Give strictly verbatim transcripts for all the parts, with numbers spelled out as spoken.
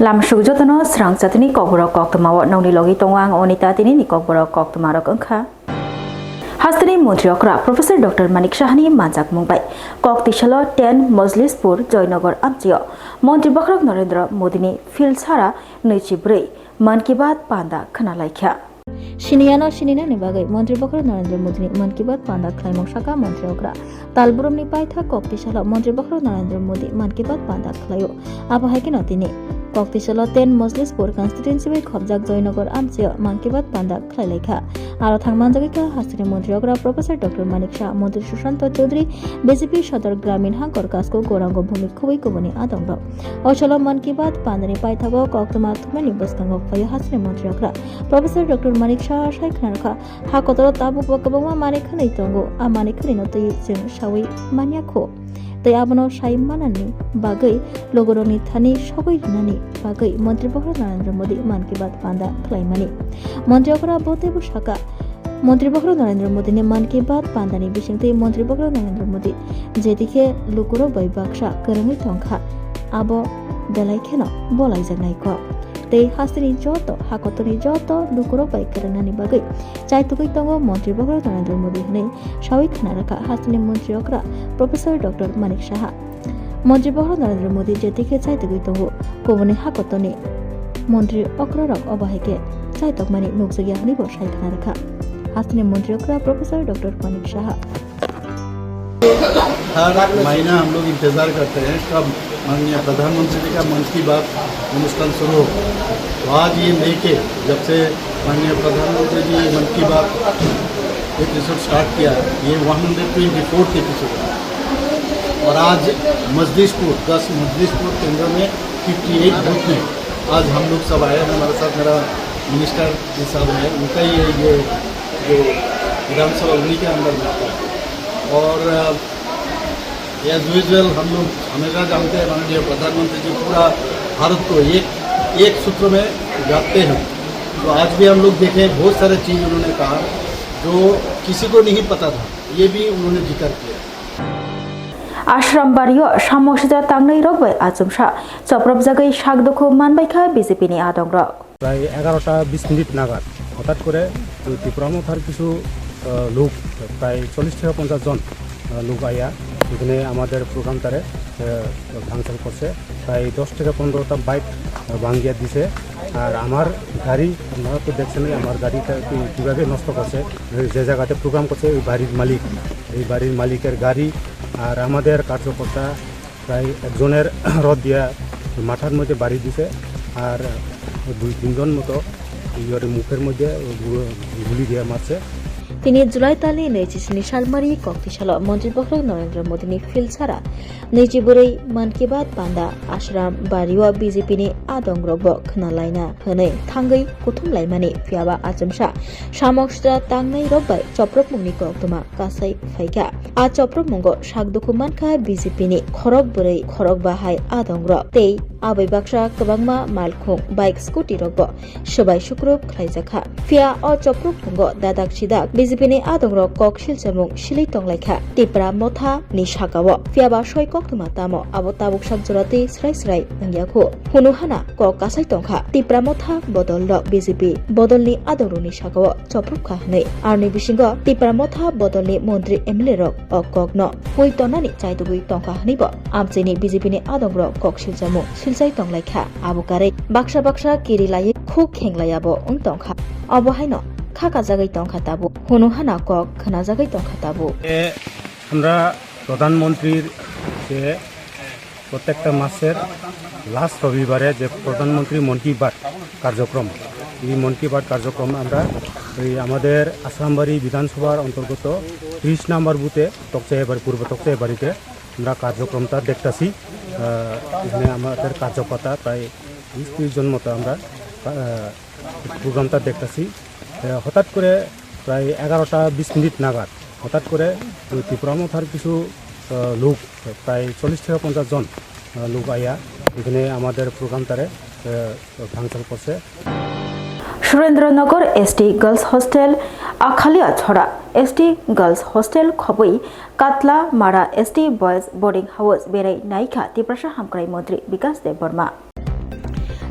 Lamsuk jotono srang chatini kokborok koktwmao nongni logi tongo ang Onita. Tinini kokborok koktwmarok wngkha. Hasteni montri okra Professor Doctor Manik Sahani manjakmung bai kok tisalo ten Mojlispur Joynagar amchio montri bokhorok Narendra Modini field sara nwichi bwrwi Mann Ki Baat panda khwnalaikha. Siniyano sininani bagwi montri bokhorok Narendra Modini Mann Ki Baat panda khlaimung saka montri okra. Talbrumni paithak kok tisalo montri bokhorok Narendra Modi Mann Ki Baat panda khlaio. Abo hai kheno tini kok tisalo ten Mojlispur constituency bai khopjak Joynagar amchio Mann Ki Baat panda khlailaikha. Aro thangmanjagwi kha hasteni montri okra Professor Doctor Manik Shah, montri Sushanta Chowdhury, B J P Sodor Gramin Hangkor Kasko Gourango Bhumik khubui kubuni adongrok. O salo Mann Ki Baat pandani paithago koktwma thumnani bwskango phaio hasteni montri okra Professor Doctor Manik Shah sai khwnarokha, ha kotoro tabukbo kwbangma manwi khwnwi tongo, a manwi khwnwino twi chwng saui manya kho. Tei abono sai manani bagwi logorokni thani sogwi rwnani bagwi Montri Bokhorok Narendra Modi Mann Ki Baat panda khlaimani. Montri okra bo teibo saka, Montri Bokhorok Narendra Modini Mann Ki Baat pandani bisingtwi Montri Bokhorok Narendra Modi jedikhe lukurok bai baksa kwrwngwi tongkha, abo belai kheno bolaijaknai kok. Tei hasteni joto, hakotorni joto lukurok bai kwrwngnani bagwi chaitugwi tongo Montri Bokhorok Narendra Modi hwnwi saui khwna rwkha hasteni montri okra Professor Doctor Manik Saha. Montri Bokhorok Narendra Modi jetikhe chaitugwi tongo, kubuni hakotorni montri okrarok obo hai khe chaitokmani nukjakya hwnwibo sai khwna rwkha hasteni montri okra Professor Doctor Manik Saha. हर महीना हम लोग इंतजार करते हैं कब माननीय प्रधानमंत्री जी का मन की बात अनुष्ठान शुरू हो। तो आज ये लेके जब से माननीय प्रधानमंत्री जी ये मन की बात एपिसोड स्टार्ट किया है, ये one hundred twenty fourth episode है। और आज मजलिसपुर, दस मजलिसपुर केंद्र में फिफ्टी एट बूथ में आज हम लोग सब आए हैं। हमारे साथ मेरा मिनिस्टर जी साहब हैं, उनका ही है ये जो विधानसभा उन्हीं के अंदर में आता है। और एज यूजुअल हम लोग हमेशा जानते हैं माननीय प्रधानमंत्री जी पूरा भारत को एक, एक सूत्र में गांठते हैं। तो आज भी हम लोग देखे बहुत सारे चीज उन्होंने कहा जो किसी को नहीं पता था, ये भी उन्होंने जिक्र किया। Ashram bario samosida tangnai rok bai achomsa chopropjagwi sak dukhu manbaikha B J P ni adongrok. প্রায় এগারোটা বিশ মিনিট নাগাদ হঠাৎ করে ওই ত্রিপুরা মথার কিছু, আহ, লোক, প্রায় চল্লিশ থেকে পঞ্চাশ জন, আহ, লোক আইয়া এখানে আমাদের প্রোগ্রামটারে, আহ, ভাঙচুর করছে। প্রায় দশ থেকে পনেরোটা বাইক, আহ, ভাঙিয়া দিছে। আর আমার গাড়ি, আপনারা তো দেখছেনই, আমার গাড়িটা কি-, কিভাবে নষ্ট করছে। ওই যে জায়গাতে প্রোগ্রাম করছে, ওই বাড়ির মালিক, এই বাড়ির মালিকের গাড়ি আর আমাদের কার্যকর্তা প্রায় একজনের রড দিয়া মাথার মধ্যে বাড়ি দিছে, আর দুই তিনজন মতো ইয়রে মুখের মধ্যে গু-, গুলি দিয়া মারছে। Tini July talni naichi sini salmari kokti salo Montri Bokhorok Narendra Modi ni field sara naichi bwrwi Mann Ki Baat panda Ashram bario B J P ni adongrokbo khwnalaina hwnwi thangwi kuthum laimani, phiyaba achomsa samosida tangnai rok bai chopropmungni koktwma kasai phaikha. A chopropmungo sak dukhu mankha B J P ni khorok bwrwi khorok bahai adongrok tei abai baksa kwbangma malkhung bike scooty rokbo swbai sukrup khlaijakha. Phiya o chopropmungo dadak sidak B J P ni adongrok kok silchamung silwi tonglaikha. Tipra Motha ni sakao phiyaba soi koktwma tamo abo tabuk sak jora twi srai srai wngya kho. Hunu hana kok kasai tongkha Tipra Motha bodol rok B J P bodolni adongrokni sakao choprwk kha hwnwi. Aroni bisingo Tipra Motha bodolni montri M L A rok o kokno pui tonani chaitugwi tongkha hwnwibo amchini B J P ni adongrok kok silchamung silchai tonglaikha. Abo karwi baksa baksa kiri laiwi khuk khenglaiabo wng tongkha. Obo haino khakajagwi tongkha tabuk. Hunu hana kok khwnajagwi tongkha tabuk. এ, আমরা প্রধানমন্ত্রীর যে প্রত্যেকটা মাসের লাস্ট রবিবারে যে প্রধানমন্ত্রী মন কি বাত কার্যক্রম, এই মন কি বাত কার্যক্রম আমরা এই আমাদের আশ্রামবাড়ি বিধানসভার অন্তর্গত ত্রিশ নম্বর বুথে তকচাইবাড়ি, পূর্ব তকচাইবাড়িতে আমরা কার্যক্রমটা দেখতাছি। আহ, এখানে আমাদের কার্যকর্তা প্রায় বিশ ত্রিশ জন মতো আমরা, আহ, প্রোগ্রামটা দেখতাছি। আহ, হঠাৎ করে প্রায় এগারোটা বিশ মিনিট নাগাদ হঠাৎ করে ওই ত্রিপুরা মথার কিছু, আহ, লোক, প্রায় চল্লিশ থেকে পঞ্চাশ জন, আহ, লোক আইয়া এখানে আমাদের প্রোগ্রামটারে, আহ, ভাঙচুর করছে। Surendra Nagar S T Girls Hostel, Akhalia Chhora S T Girls Hostel khobwi Katla Mara S T Boys Boarding House berai naikha Tiprasa Hamkrai Montri Bikas Debbarma.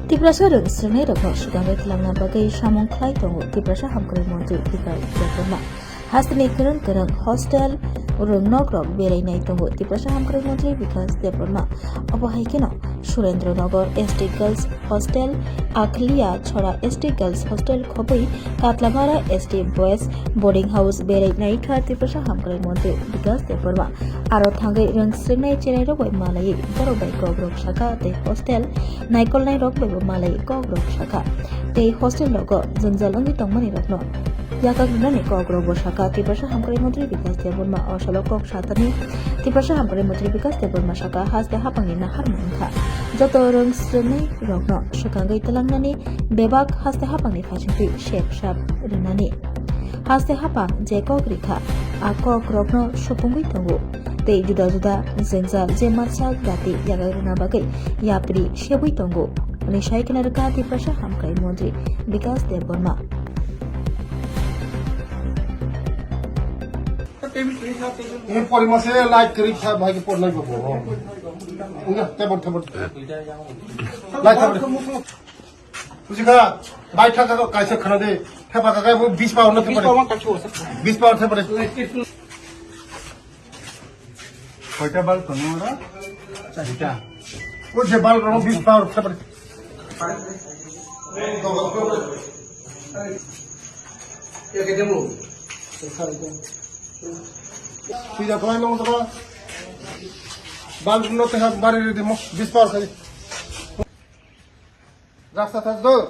Tiprasa rwng swrwngnairokno swkangwi twlangna bagwi samung khlai tongo Tiprasa hamkwrwi montri Bikas Debbarma. Hasteni kwrwng kwrwng hostel rwngnokrok berainai tongo Tiprasa hamkwrwi montri Bikas Debbarma. Obo hai kheno Surendra Nagar S T Girls Hostel, Akhliya Chhora S T Girls Hostel khobwi Katlamara S T Boys Boarding House berainai kha Tiprasa hamkwrwi montri Bikas Debbarma. Aro thangwi rwng swrwngnai cherairok bai malaiwi borok bai kokrok sakha tei hostel naikolnairok bai bo malaiwi kokrok sakha tei hostel rogo jwngjal wngwi tongmani rokno yakak rwnani kokrok bo sakha Tiprasa hamkwrwi montri Bikas Debbarma. O salo kok sathani Tiprasa hamkwrwi montri Bikas Debbarma sakha haste hapangni naharmung wngkha joto rwng swrwngnai rokno swkangwi twlangnani bebak haste hapangni phasingtwi sep sap rwnani. Haste hapang je kok rikha, a kok rokno supungwi tongo. Tei juda juda jwngjal je mansa jati yagai rwna bagwi yapri sebwi tongo, hwnwi sai khna rwkha Tiprasa hamkwrwi montri Bikas Debbarma. ये परिमसे लाइट करी था भाई के पढ़ना को। उंगा table table. Light table. Bujikha, bai thaka ko kaisa khana de, thepa kakai bo bis power no thepa de. Bis power thepa de. Koita bulb tongo oro? Duita. O je bulb ro bis power thepa de. Pida khlai nong tara. Bulb no teha bari re de mo bis power khai. Rasta thas do.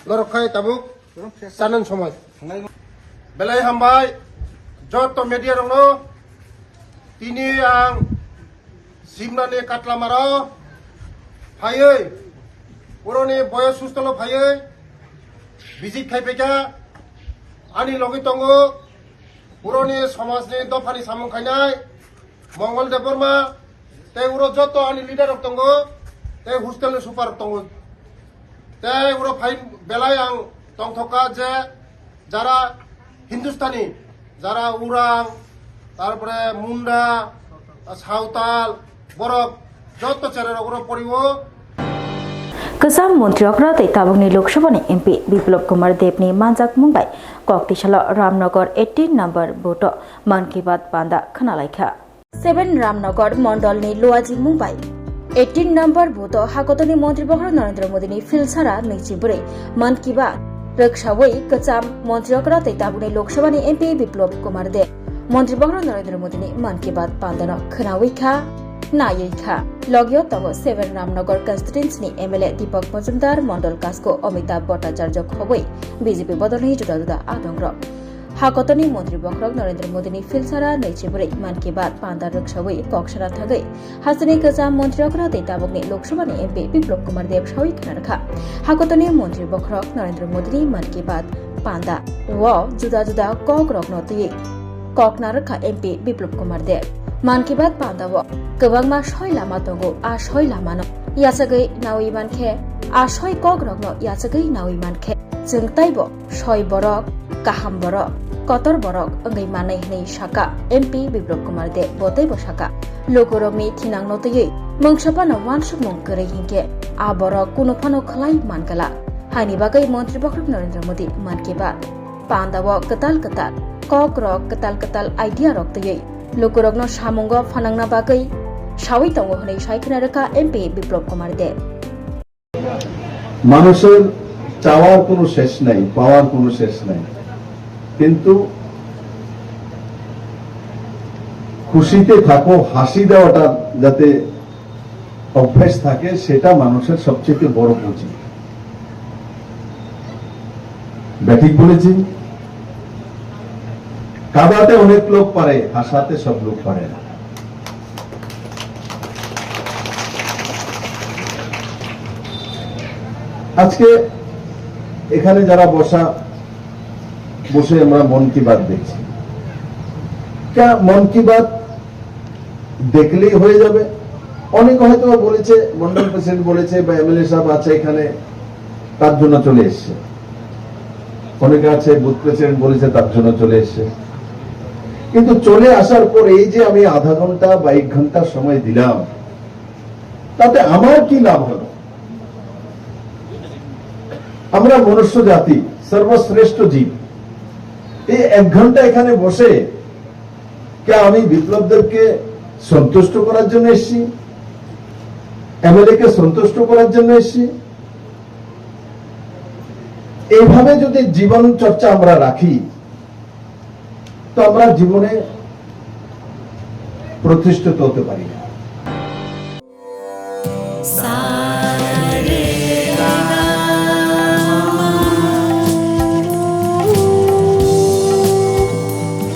Norok khai tabuk. Sanan somai. Belai hambai. Joto media rokno. Tini ang Simnani Katlamaro phaiwi. Puroni boyos hostelo phaiwi. Visit khai phaikha. Ani logi tongo. Puroni somajni dophani samung khainai. Mongol Debbarma, tei uro joto ani leader rok tongo, tei hostel ni super rok tongo. Tei uro phai belai ang tongthokha je jara Hindustani, jara Urang, tarpore Munda, Sawtal, borok joto chera rok uro poriwo. Kwcham montri okra tei tabukni Lok Sabhani M P Biplab Kumar Debni manjakmung bai kok tisalo Ramnagar eighteen number booth-o Mann Ki Baat panda khwnalaikha. Seven Ramnagar Mondolni Luaji Mumbai, eighteen number booth-o hakotoni Montri Bokhorok Narendra Modini Philsara nwichi bwrwi Mann Ki Baat rwksawi kwcham Montri okra tei tabukni Lok Sabhani M P Biplab Kumar Deb Montri Bokhorok Narendra Modini Mann Ki Baat pandano khwnawi kha, naiwi kha. Logio tongo Seven Ramnagar constituency-ni M L A Deepak Majumdar, Mondol Kasko Amitabh Bhattacharya khobwi B J P bodolni juda juda adongrok. Hakotoni Montri Bokhorok Narendra Modini Philsara nwichi bwrwi Mann Ki Baat panda rwksawi kok sana thangwi hasteni kwcham Montri okra tei tabukni Lok Sabhani M P Biplab Kumar Deb sawi khna rwkha. Hakotoni Montri Bokhorok Narendra Modini Mann Ki Baat panda o juda juda kok rokno twiwi kok na rwkha M P Biplab Kumar Deb. Mann Ki Baat panda o kwbangma soi lama tongo, a soi lamano yachagwi nawi mankhe, a soi kok rokno yachagwi nawi mankhe chwng taibo soi borok, kaham borok, kotor borok wngwi mannai hwnwi saka M P Biplab Kumar Deb. Bo teibo saka, lukurokni thinangno twiwi mungsa phano uansukmung kwrwi hinkhe a borok kunu phano khlai man glak. Haini bagwi Montri Bokhorok Narendra Modi Mann Ki Baat pandao kwtal kwtal kok rok, kwtal kwtal idea rok twiwi lukurokno samungo phanangna bagwi sawi tongo hwnwi sai khna rwkha M P Biplab Kumar Deb. মানুষের চাওয়ার কোনো শেষ নাই, পাওয়ার কোনো শেষ নাই, কিন্তু খুশিতে থাকো, হাসি দেওয়াটা যাতে অভ্যেস থাকে, সেটা মানুষের সবচেয়ে বড় পুঁজি। ব্যাটিং বলেছি, কাঁদাতে অনেক লোক পারে, হাসাতে সব লোক পারে না। আজকে এখানে যারা বসা, বসে আমরা মন কি বাত দেখছি। क्या মন কি বাত দেখলেই হয়ে যাবে? অনেকে হয়তো বা বলেছে, মন্ডল প্রেসিডেন্ট বলেছে বা এমএলএ সাহেব আছে এখানে, তার জন্য চলে এসছে। অনেকে আছে বুথ প্রেসিডেন্ট বলেছে, তার জন্য চলে এসছে। কিন্তু চলে আসার পর এই যে আমি আধা ঘন্টা বা এক ঘন্টা সময় দিলাম, তাতে আমার কি লাভ হলো? আমরা মনুষ্য জাতি, সর্বশ্রেষ্ঠ জীব। এই এক ঘন্টা এখানে বসে কে আমি বিপ্লব দেবকে সন্তুষ্ট করার জন্য এসেছি, এমএলএ কে সন্তুষ্ট করার জন্য এসেছি? এইভাবে যদি জীবন চর্চা আমরা রাখি, তো আমরা জীবনে প্রতিষ্ঠিত হতে পারি না।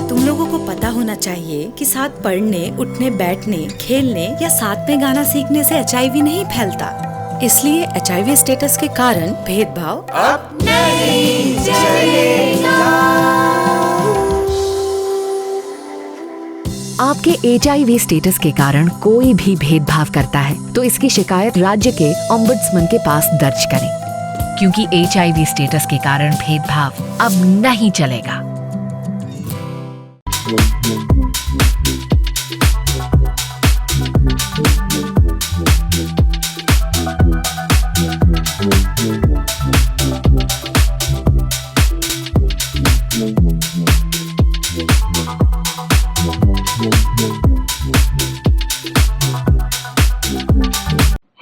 तुम लोगों को पता होना चाहिए कि साथ पढ़ने, उठने, बैठने, खेलने या साथ में गाना सीखने से एचआईवी नहीं फैलता। इसलिए एचआईवी स्टेटस के कारण भेदभाव अब नहीं चलेगा। आपके एचआईवी स्टेटस के कारण कोई भी भेदभाव करता है तो इसकी शिकायत राज्य के ओम्बुड्समैन के पास दर्ज करें, क्योंकि एचआईवी स्टेटस के कारण भेदभाव अब नहीं चलेगा।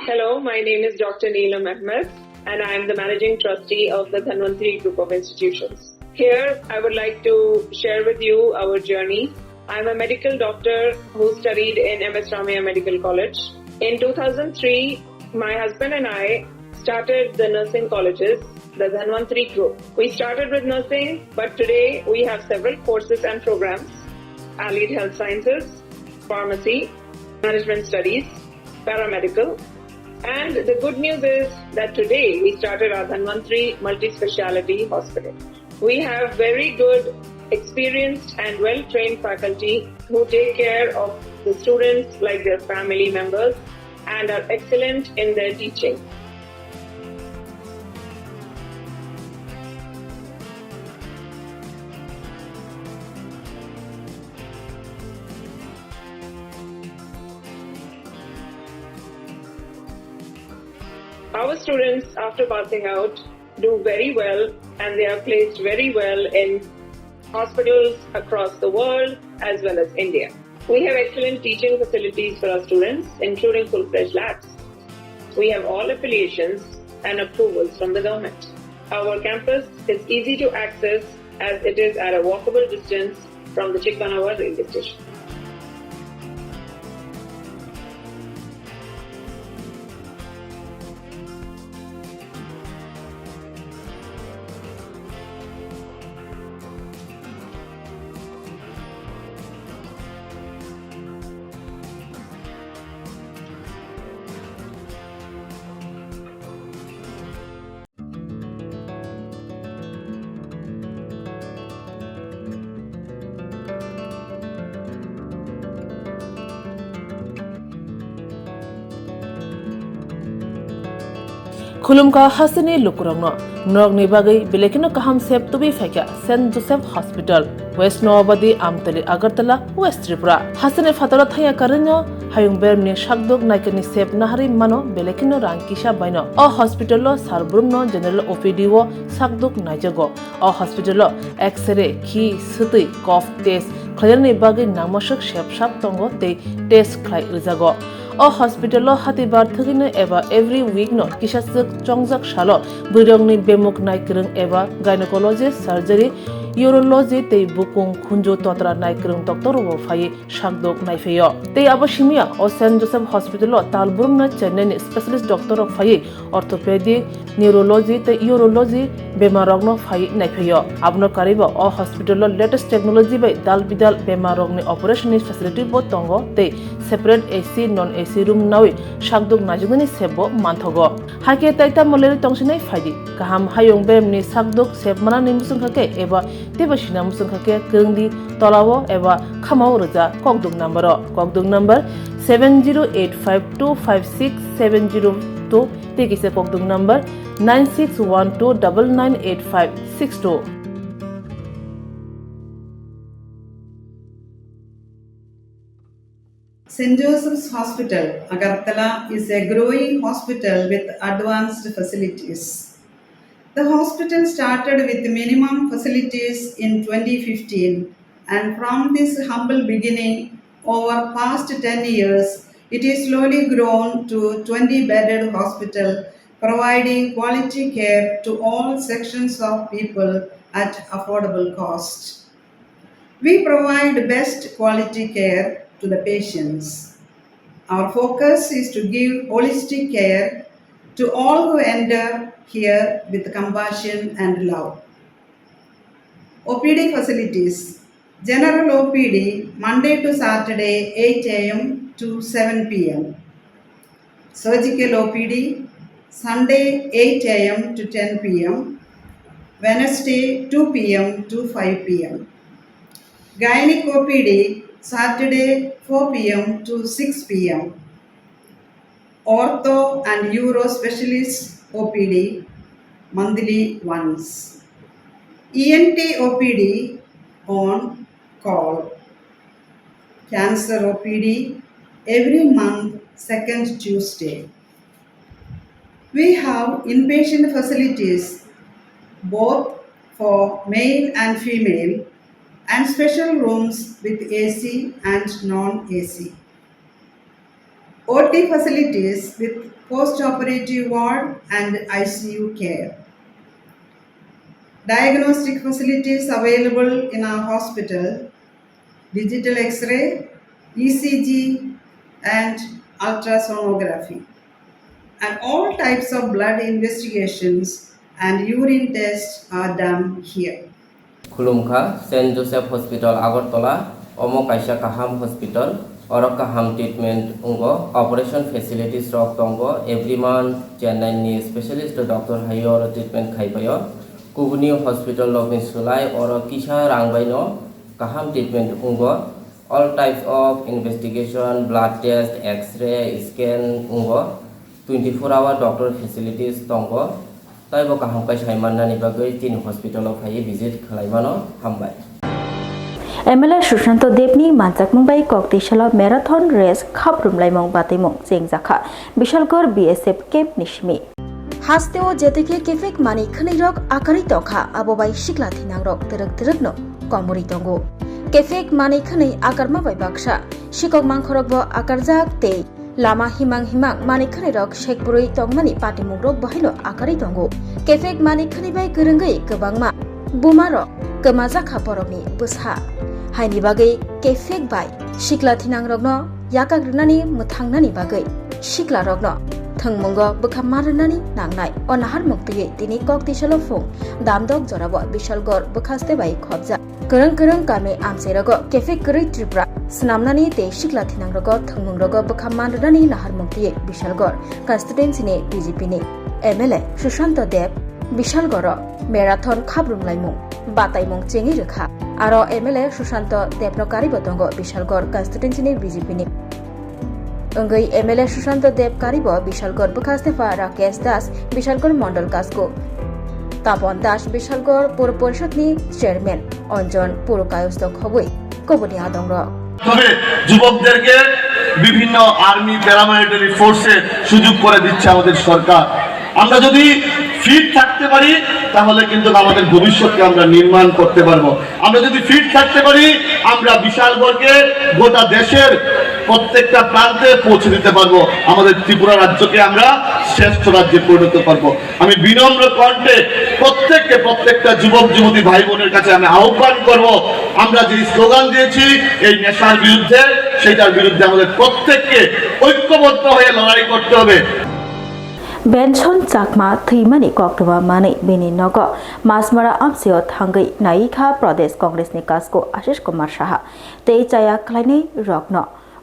Hello, my name is Doctor Neelam Ahmed, and I am the Managing Trustee of the Dhanwantri Group of Institutions. Here, I would like to share with you our journey. I am a medical doctor who studied in M S Ramaiah Medical College. In two thousand three, my husband and I started the nursing colleges, the Dhanwantri Group. We started with nursing, but today we have several courses and programs: allied health sciences, pharmacy, management studies, paramedical. And the good news is that today we started our Dhanwantri Multi-Speciality Hospital. We have very good, experienced and well-trained faculty who take care of the students like their family members and are excellent in their teaching. Our students, after passing out, do very well and they are placed very well in hospitals across the world as well as India. We have excellent teaching facilities for our students, including full-fledged labs. We have all affiliations and approvals from the government. Our campus is easy to access as it is at a walkable distance from the Chikmanawa railway station. Khulumkha hasteni lukurokno, norokni bagwi belai kheno kaham sep tubui phaikha Saint Joseph Hospital, West Noabadi, Amtali, Agartala, West Tripura. Hasteni phataro thangya karwino hayung beremni sakduk naikani sep naharwi mano belai kheno rang kisa baino. O hospital-o sar brumno general O P D-o sakduk naijago. O hospital-o X-ray, khi, swtwi, cough test khlainani bagwi nangmaswk sep sap tongo tei test khlai rwjago. O hospital-o hatibar thwgwino eba every week-no kisaswk chongjak salo bwrwirokni bemuk naikwrwng eba gynecology, surgery, urology tei bukung khunju totra naikwrwng doctor-rokbo phaiwi sakdok naiphaio. Tei abo simiya o Saint Joseph Hospital-o tal brumno Chennai-ni specialist doctor-rok phaiwi orthopedic, neurology tei urology bemarrokno phaiwi naiphaio. Abono karwibo o hospital-o latest technology bai dal bidal bemarrokni operation-ni facility-bo tongo tei separate A C, non A C room nawi sakdok naijaknani sepbo manthogo. Hakhe tai tamo lerwi tongsinai phaidi. Kaham hayung beremni sakdok sep manani muchungkha khe eba teibo sina muchungkha khe kwrwngdi tolao eba khamao rwja kokduk number-o. Kokduk number seven zero eight five two five six seven zero two tei kisa kokduk number nine six one two double nine eight five six two. Saint Joseph's Hospital, Agartala is a growing hospital with advanced facilities. The hospital started with minimum facilities in twenty fifteen, and from this humble beginning, over past ten years, it is slowly grown to twenty bedded hospital, providing quality care to all sections of people at affordable cost. We provide best quality care to the patients. Our focus is to give holistic care to all who enter here with compassion and love. O P D facilities. General O P D, Monday to Saturday, eight a m to seven p m. Surgical O P D, Sunday, eight a m to ten p m, Wednesday, two p m to five p m. Gynec O P D, Saturday, four p m to six p m. Ortho and Uro Specialist O P D, monthly once. E N T O P D on call. Cancer O P D, every month, second Tuesday. We have inpatient facilities both for male and female, and special rooms with A C and non-A C. O T facilities with post-operative ward and I C U care. Diagnostic facilities available in our hospital, digital X-ray, E C G, and ultrasonography. And all types of blood investigations and urine tests are done here. Khulumkha, Saint Joseph Hospital Agartala, omo kaisa kaham hospital, oro kaham treatment wngo, operation facilities rok tongo, every month Chennai ni specialist doctor hai oro treatment khai paio. Kubuni hospital rokni swlai oro kisa rang bai no kaham treatment wngo. All types of investigation, blood test, X-ray, scan wngo. Twenty four hour doctor facilities tongo. Taibo kaham khe sai mannani bagwi chini hospital o phaiwi visit khlai mano. Hambai. M L A Sushanta Debni manjakmung bai Koktisalo marathon race khaprumlaimung bataimung chengjakha Bishalgarh B S F camp ni simi. Hasteo jetekhe kefek manwi khwnwi rok akarwi tongkha, abo bai sikla thinang rok twrwk twrwk no komorwi tongo. Kefek manwi khwnwi akarma bai baksa sikok mangkhorok bo akarjak tei lama himang himang manwi khwnwi rok sekbrwi tongmani patimung rok bo haino akarwi tongo. Kefek manwi khwnwi bai kwrwngwi kwbangma buma rok kwmajak kha borokni bwsa. Haini bagwi kefek bai sikla thinang rokno yakak rwnani mwthangnani bagwi sikla rokno thwngmungo bwkha ma rwnani nangnai. O naharmung twiwi tini Koktisalo phung damdok jorao Bishalgarh bwkhaste bai khopjak. Kwrwng kwrwng kami amchairogo kefek kwrwi Tripura swnamnani tei sikla thinangrogo thwngmungrogo bwkha man rwnani naharmung twiwi Bishalgarh constituency ni B J P ni M L A Sushanta Deb Bishalgarh o marathon khaprumlaimung bataimung chengwi rwkha. Aro M L A Sushanta Debno karibo tongo Bishalgarh constituency ni B J P ni wngwi M L A Sushanta Deb karibo Bishalgarh bwkhaste pha Rakesh Das, Bishalgarh Mondol Kasko, Tapon Das, Bishalgarh Puro Porishod ni chairman Anjan Puro kayostok hobwi koboni adongrok. তবে যুবকদেরকে বিভিন্ন army paramilitary ফোর্সে সুযোগ করে দিচ্ছে আমাদের সরকার। আমরা যদি ফিট থাকতে পারি, তাহলে কিন্তু আমাদের ভবিষ্যৎকে আমরা নির্মাণ করতে পারবো। আমরা যদি ফিট থাকতে পারি, আমরা বিশালগড়কে গোটা দেশের প্রত্যেকটা প্রান্তে পৌঁছে দিতে পারবো। আমাদের ত্রিপুরা রাজ্যকে আমরা শ্রেষ্ঠ রাজ্যে পরিণত করব। আমি বিনম্র কণ্ঠে প্রত্যেককে, প্রত্যেকটা যুবক যুবতী ভাই বোনের কাছে আমি আহ্বান করব, আমরা যে স্লোগান দিয়েছি এই নেশার বিরুদ্ধে, সেটার বিরুদ্ধে আমাদের প্রত্যেককে ঐক্যবদ্ধ হয়ে লড়াই করতে হবে। Benson Chakma thwimani koktwma manwi bini nogo Masmara amchio thangwi naikha Pradesh Congress ni kasko Ashish Kumar Saha tei chaya khlainai rokno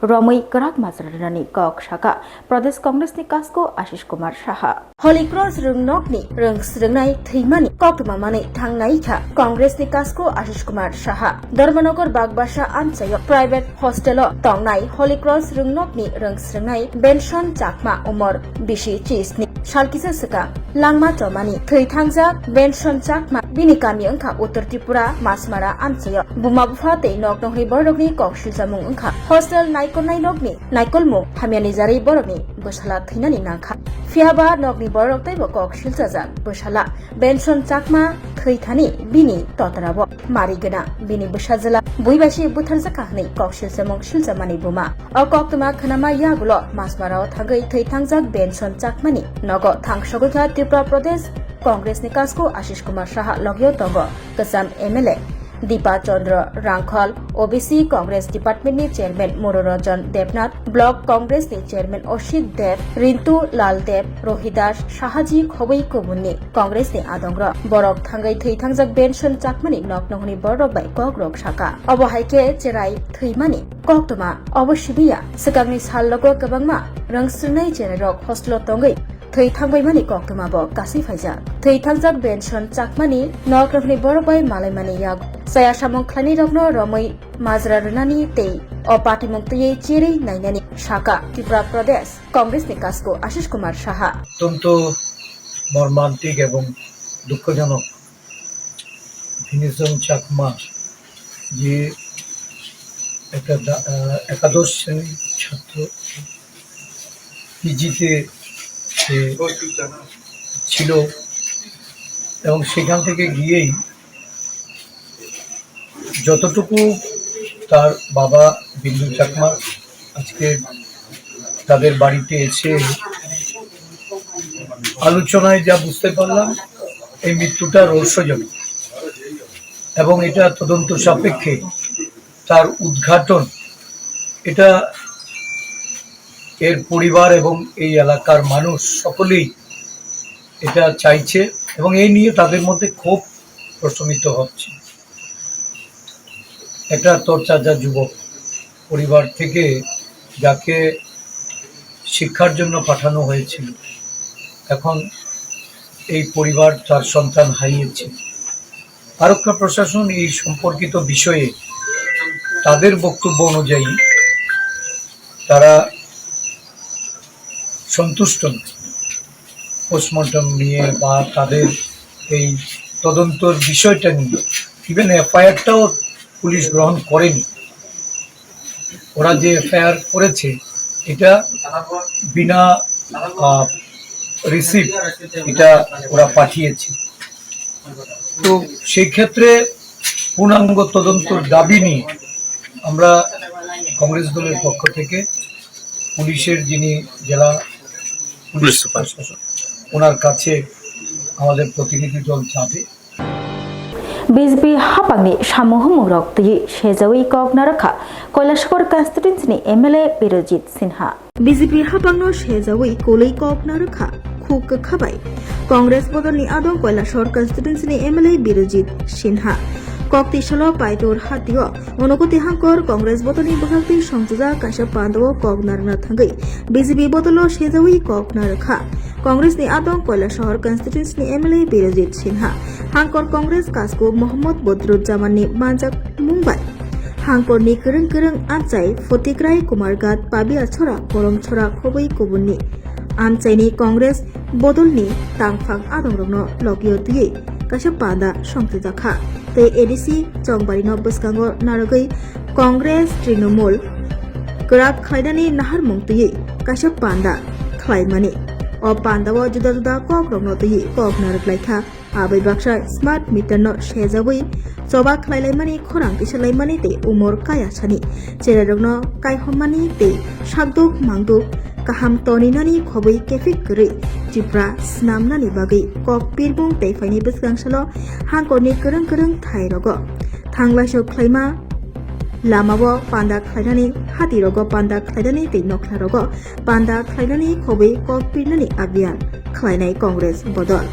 romwi kwrak majra rwnani kok sakha Pradesh Congress ni kasko Ashish Kumar Saha. Holy Cross rwngnokni rwng srwngnai thwimani koktwma manwi thang naikha Congress ni kasko Ashish Kumar Saha. Dharmanagar Bagbasa amchaio private hostel o tongnai Holy Cross rwngnokni rwng srwngnai Benson Chakma umor bisi chisni sal kisa swkang langma chomani thwi thangjak Benson Chakma bini kami wngkha Uttor Tripura Masmara amchaio buma bupha tei nok nongni borokni kok silchamung wngkha hostel nai Konai nokni naikolmung hamyani jarwi borokni bwsala thwinani nangkha. Phiyaba nokni borok teibo kok silchajak bwsala Benson Chakma thwi thani bini totrabo mari gwnang. Bini bwsajwla bui bai se butharjakha hwnwi kok silchamung silchamani buma. O koktwma khwnama yagulo Masmarao thangwi thwi thangjak Benson Chakmani nogo thangsogwikha Tripura Pradesh Congress ni kasku Ashish Kumar Saha logio tongo kwcham M L A Dipa Chandra Rangkhal, O B C Congress Department ni Chairman Muru Ranjan Debnath, Block Congress ni Chairman Oshit Deb, Rintu Lal Deb, Rohidas Sahaji khobwi kubunni Congress ni adongrok. Borok thangwi thwi thangjak Benson Chakmani nok nohni borok bai kokrok saka. Obo hai khe cherai thwimani koktwma obo simi ya. Swkangni sal logo kwbangma rwngsrwnai cherairok hostel o tongwi thwi thangbaimani koktwma bo kasui phaijak. Thwi thangjak Benson Chakmani nok rokni borok bai malaimani yak chaya samung khlainai rokno romwi majra rwnani tei o patimung twiwi cherwi nainani saka Tripura Pradesh Congress ni kasku Ashish Kumar Saha. অত্যন্ত মর্মান্তিক এবং দুঃখজনক। ভিনিসন চাকমা যে একটা দা-, আহ, একাদশ শ্রেণীর ছাত্র, পিজিতে সে ছিল এবং সেখান থেকে গিয়েই যতটুকু তার বাবা বিন্দু চাকমা আজকে তাদের বাড়িতে এসে আলোচনায় যা বুঝতে পারলাম, এই মৃত্যুটা রহস্যজনক এবং এটা তদন্ত সাপেক্ষে তার উদ্ঘাটন, এটা এর পরিবার এবং এই এলাকার মানুষ সকলেই এটা চাইছে এবং এই নিয়ে তাদের মধ্যে ক্ষোভ প্রশমিত হচ্ছে। একটা তরতাজা যুবক পরিবার থেকে, যাকে শিক্ষার জন্য পাঠানো হয়েছিল, এখন এই পরিবার তার সন্তান হারিয়েছে। আরক্ষা প্রশাসন এই সম্পর্কিত বিষয়ে তাদের বক্তব্য অনুযায়ী তারা সন্তুষ্ট নয়। পোস্টমর্টম নিয়ে বা তাদের এই তদন্তর বিষয়টা নিয়ে, ইভেন এফআইআরটাও পুলিশ গ্রহণ করেনি। ওরা যে এফআইআর করেছে, এটা বিনা, আহ, রিসিট এটা ওরা পাঠিয়েছে। তো সেই ক্ষেত্রে পূর্ণাঙ্গ তদন্তর দাবি নিয়ে আমরা কংগ্রেস দলের পক্ষ থেকে পুলিশের যিনি জেলা পুলিশ পুলিশ সুপার। প্রশাসক, ওনার কাছে আমাদের প্রতিনিধি দল যাবে। B J P hapangni samung humung rok twi sejawi kok narwkha Kailasahar constituency ni M L A Birojit Sinha. B J P hapangno sejawi kolwi kok narwkha khuk kwkha bai Congress bodolni adong Kailasahar constituency ni M L A Birojit Sinha. Kok twi salo Paitur hatio Unokoti hangkor Congress bodolni bwkhaktwi songchajak kaisa pandao kok narwkna thangwi B J P bodolo sejawi kok narwkha. Congress ni adong Kailasahar constituency ni M L A Birojit Sinha, hangkor Congress kasku Mohammad Badruzzaman ni manjak mung bai hangkor ni kwrwng kwrwng amchai Photikrai, Kumarghat, Pabiachora, Koromchora khobwi kubunni amchai ni Congress bodolni tangphang adongrokno logio twiwi kaisa panda songchajak kha. Tei A D C Chongbarino bwskango narwgwi Congress, Trinamool kwrak khlainani naharmung twiwi kaisa panda khlaimani. O pandao juda juda kokrokno twiwi kok narwk laikha. Abai baksa smart meter no sejagwi choba khlailaimani, khorang tisalaimani tei umor kaya sani cherairokno kaihommani tei sakduk mangduk kaham toninani khobwi kephik kwrwi Tripura snamnani bagwi kok pirbung tei phaini bwswkang salo hangkorni kwrwng kwrwng thairogo thanglaisok khlaima, lamao panda khlainani, hatirogo panda khlainani tei nokhlarokgo panda khlainani khobwi kok pirnani abhiyan khlainai Congress bodol.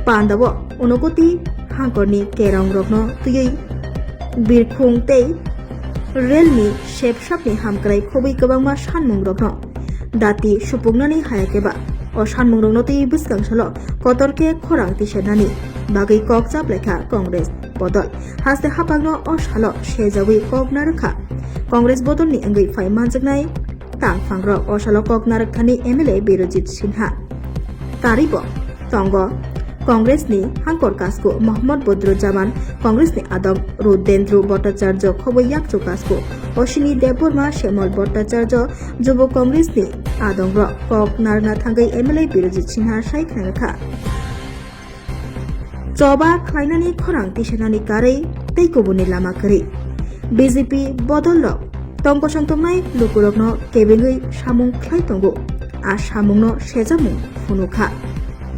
Pandao Unokoti hangkorni kerongrokno twiwi birkhung tei relni sepsapni hamkrai khobwi kwbangma sanmungrokno dati supuknani hayakeba o sanmungrokno twiwi bwswkang salo kotor khe khorang tisernani bagwi kok chaplaikha Congress bodol. Haste hapangno o salo sejagwi kok narwkha Congress bodolni wngwi phai manjaknai tangphangrok. O salo kok narwkthani M L A Birojit Sinha. Karibo tongo Congress ni Hangkor Kasku Mohammad Badruzzaman, Congress ni adong Rudendra Bhattacharya, Khoboi Yakchu Kasku Ashwini Debbarma, Shyamala Bhattacharya, Jubo Congress ni adong rok kok narwkna thangwi M L A Birojit Sinha sai khna kha. Choba khlainani khorang tisanani karwi tei kubuni lama kwrwi. B J P bodol rok tong kosong tongnai lukurokno kebengwi samung khlai tongo. A samungno sejakmung phunukha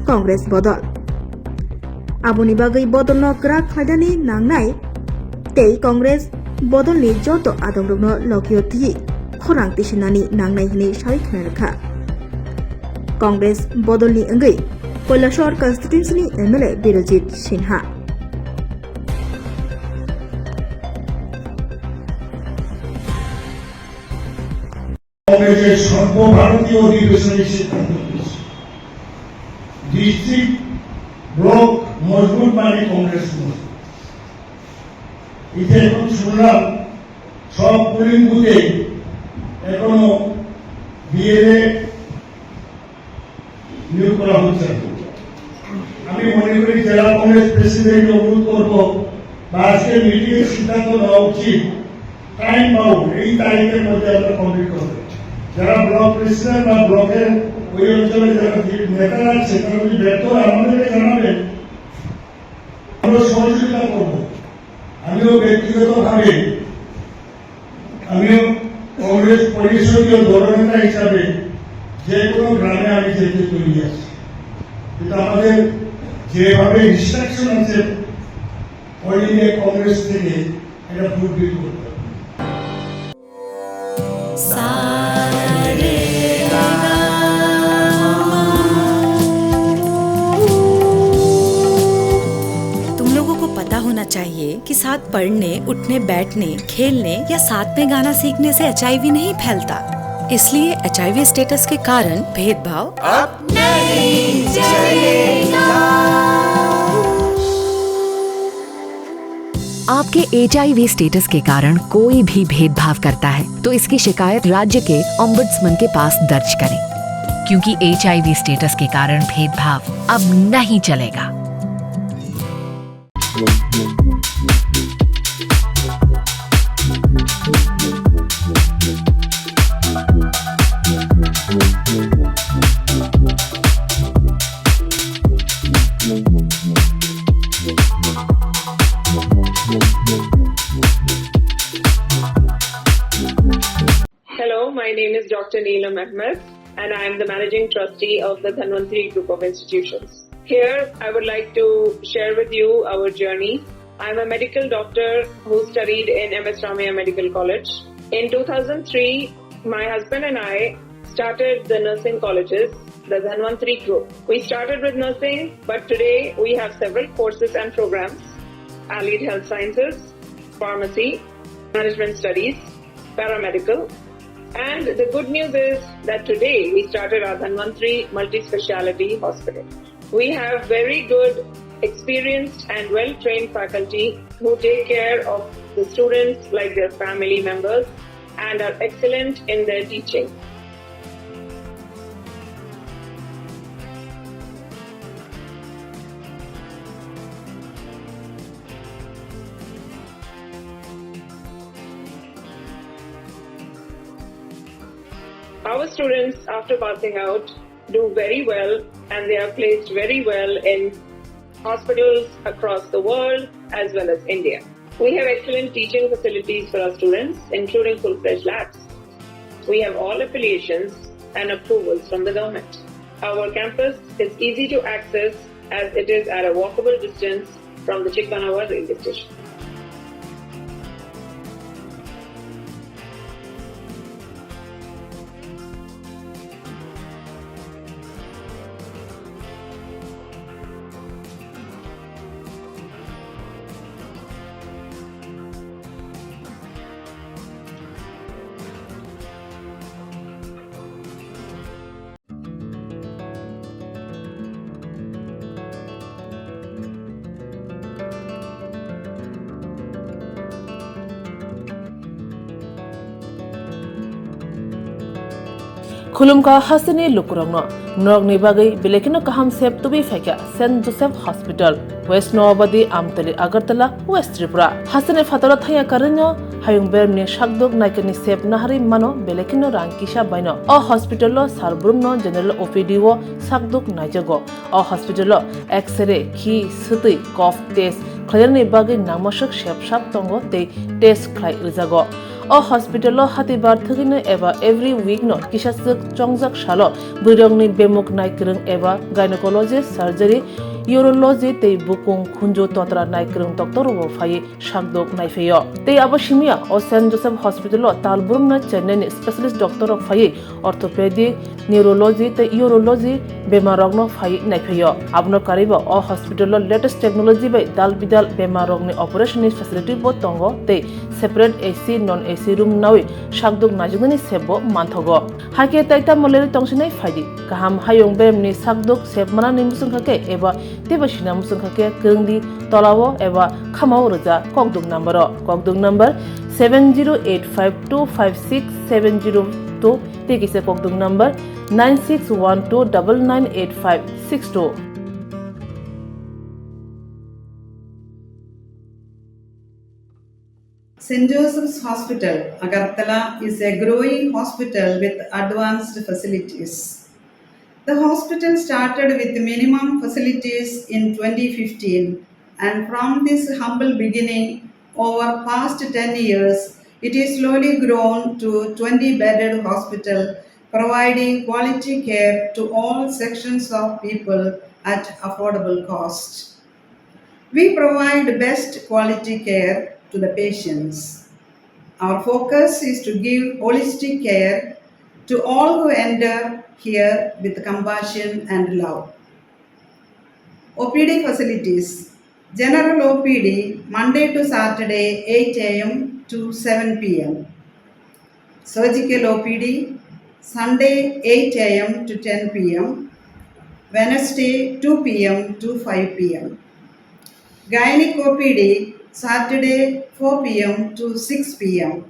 Congress bodol. Aboni bagwi bodolno kwrak khlainani nangnai tei Congress bodolni joto adongrokno lokyo twi khorang tisanani nangnai hwnwi sawi khna rwkha. Congress bodolni wngwi Kailasor constituency ni M L A Birojit Sinha. কংগ্রেসের সর্বভারতীয় অধিবেশনে সিদ্ধান্ত হয়েছে, district block মজবুত মানে কংগ্রেস মজবুত। এটা এখন শুনলাম সব পোলিং বুথে এখনো বিএলএ নিয়োগ করা হচ্ছে। আমি মনে করি জেলা কংগ্রেস প্রেসিডেন্ট অনুরোধ করব বা আজকে মিটিং এর সিদ্ধান্ত নেওয়া উচিত, টাইম বাউন্ড, এই তারিখের মধ্যে আমরা কমপ্লিট করব। যারা ব্লক প্রেসিডেন্ট বা ব্লকের ওই অঞ্চলে যারা নেতারা আছে, তারা যদি ব্যর্থ হয়, আমাদেরকে জানাবেন, আমরা সহযোগিতা করব। আমিও ব্যক্তিগতভাবে, আমিও কংগ্রেস পরিষদীয় দলনেতা হিসাবে যে কোনো গ্রামে আমি যেতে তৈরি আছি, কিন্তু আমাদের যেভাবে ইনস্ট্রাকশন আছে অল ইন্ডিয়া কংগ্রেস থেকে, এটা ফুলফিল করতে হবে। तुम लोगों को पता होना चाहिए कि साथ पढ़ने, उठने, बैठने, खेलने या साथ में गाना सीखने से एचआईवी नहीं फैलता। इसलिए एचआईवी स्टेटस के कारण भेदभाव अब नहीं चलेगा। आपके एचआईवी स्टेटस के कारण कोई भी भेदभाव करता है, तो इसकी शिकायत राज्य के ओम्बड्समैन के पास दर्ज करें, क्योंकि एचआईवी स्टेटस के कारण भेदभाव अब नहीं चलेगा। Hello, my name is Doctor Neelam Ahmed, and I am the Managing Trustee of the Dhanvantri Group of Institutions. Here, I would like to share with you our journey. I'm a medical doctor who studied in M S Ramaiah Medical College. In two thousand three, my husband and I started the nursing colleges, the Dhanvantri Group. We started with nursing, but today we have several courses and programs: allied health sciences, pharmacy, management studies, paramedical. And the good news is that today we started our Dhanvantri Multi-Speciality Hospital. We have very good, experienced and well-trained faculty who take care of the students like their family members and are excellent in their teaching. Our students, after passing out, do very well and they are placed very well in hospitals across the world as well as India. We have excellent teaching facilities for our students, including full-fledged labs. We have all affiliations and approvals from the government. Our campus is easy to access as it is at a walkable distance from the Chikmanawa railway station. Khulumkha hasteni lukurokno, norokni bagwi belai kheno kaham sep tubui phaikha Saint Joseph Hospital, West Noabadi, Amtali, Agartala, West Tripura. Hasteni phataro thangya karwino hayung beremni sakduk naikani sep naharwi mano belai kheno rang kisa baino. O hospital-o sal brumno general O P D-o sakduk naijago. O hospital-o X-ray, khi, swtwi, cough test khlainani bagwi nangmaswk sep sak tongo tei test khlai rwjago. O hospital-o hatibar thwgwino eba every week-no kisaswk chongjak salo bwrwirokni bemuk naikwrwng eba gynecology, surgery, urology tei bukung khunju totra naikwrwng doctor-rokbo phaiwi sakdok naiphaio. Tei abo simiya o Saint Joseph Hospital-o tal brumno Chennai-ni specialist doctor-rok phaiwi orthopedic, neurology tei urology bemarrokno phaiwi naiphaio. Abono karwibo o hospital-o latest technology bai dal bidal bemarrokni operation-ni facility-bo tongo tei separate A C, non A C room nawi sakdok naijaknani sep-bo manthogo. Haikhe tai tamo lerwi tongsinai phaidi. Kaham hayung beremni sakdok sep manani muchungkha khe eba teibo sina muchungkha khe kwrwngdi tolao eba khamao rwja kokduk number-o. Kokduk number seven zero eight five two five six seven zero two tei kisa kokduk number nine six one two double nine eight five six two. Saint Joseph's Hospital, Agartala is a growing hospital with advanced facilities. The hospital started with minimum facilities in twenty fifteen, and from this humble beginning, over past ten years, it is slowly grown to twenty bedded hospital, providing quality care to all sections of people at affordable cost. We provide best quality care to the patients. Our focus is to give holistic care to all who enter here with compassion and love. O P D facilities. General O P D, Monday to Saturday, eight A M to seven P M. Surgical O P D, Sunday, eight A M to ten P M, Wednesday, two P M to five P M. Gynec O P D, Saturday, four P M to six P M.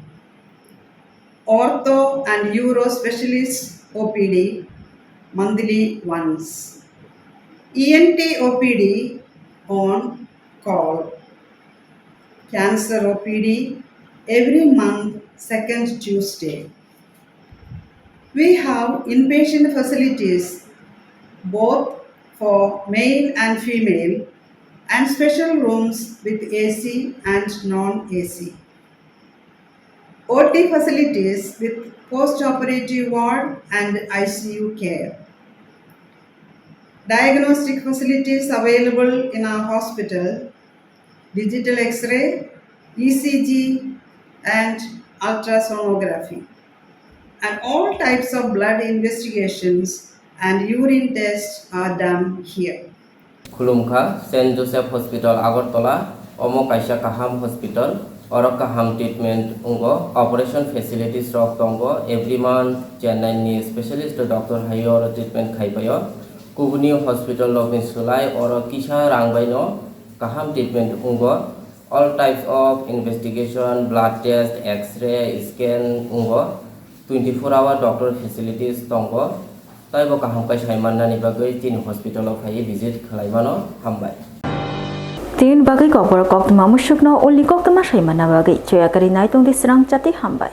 Ortho and Uro Specialist O P D, monthly once. E N T O P D on call. Cancer O P D every month, second Tuesday. We have inpatient facilities both for male and female and special rooms with A C and non-A C. O T facilities with post-operative ward and I C U care. Diagnostic facilities available in our hospital, digital X-ray, E C G, and ultrasonography. And all types of blood investigations and urine tests are done here. Khulumkha, Saint Joseph Hospital, Agartala, omo kaisa kaham hospital, oro kaham treatment wngo, operation facilities rok tongo, every month Chennai ni specialist doctor hai oro treatment khai paio. Kubuni hospital rokni swlai oro kisa rang bai no kaham treatment wngo. All types of investigation, blood test, X-ray, scan wngo. Twenty four hour doctor facilities tongo. Taibo kaham khe sai mannani bagwi chini hospital o phaiwi visit khlai mano. Hambai. Tin bagwi kokborok koktwma musukno ulni koktwma sai manna bagwi choya kwrwi nai tongdi srang chati hambai.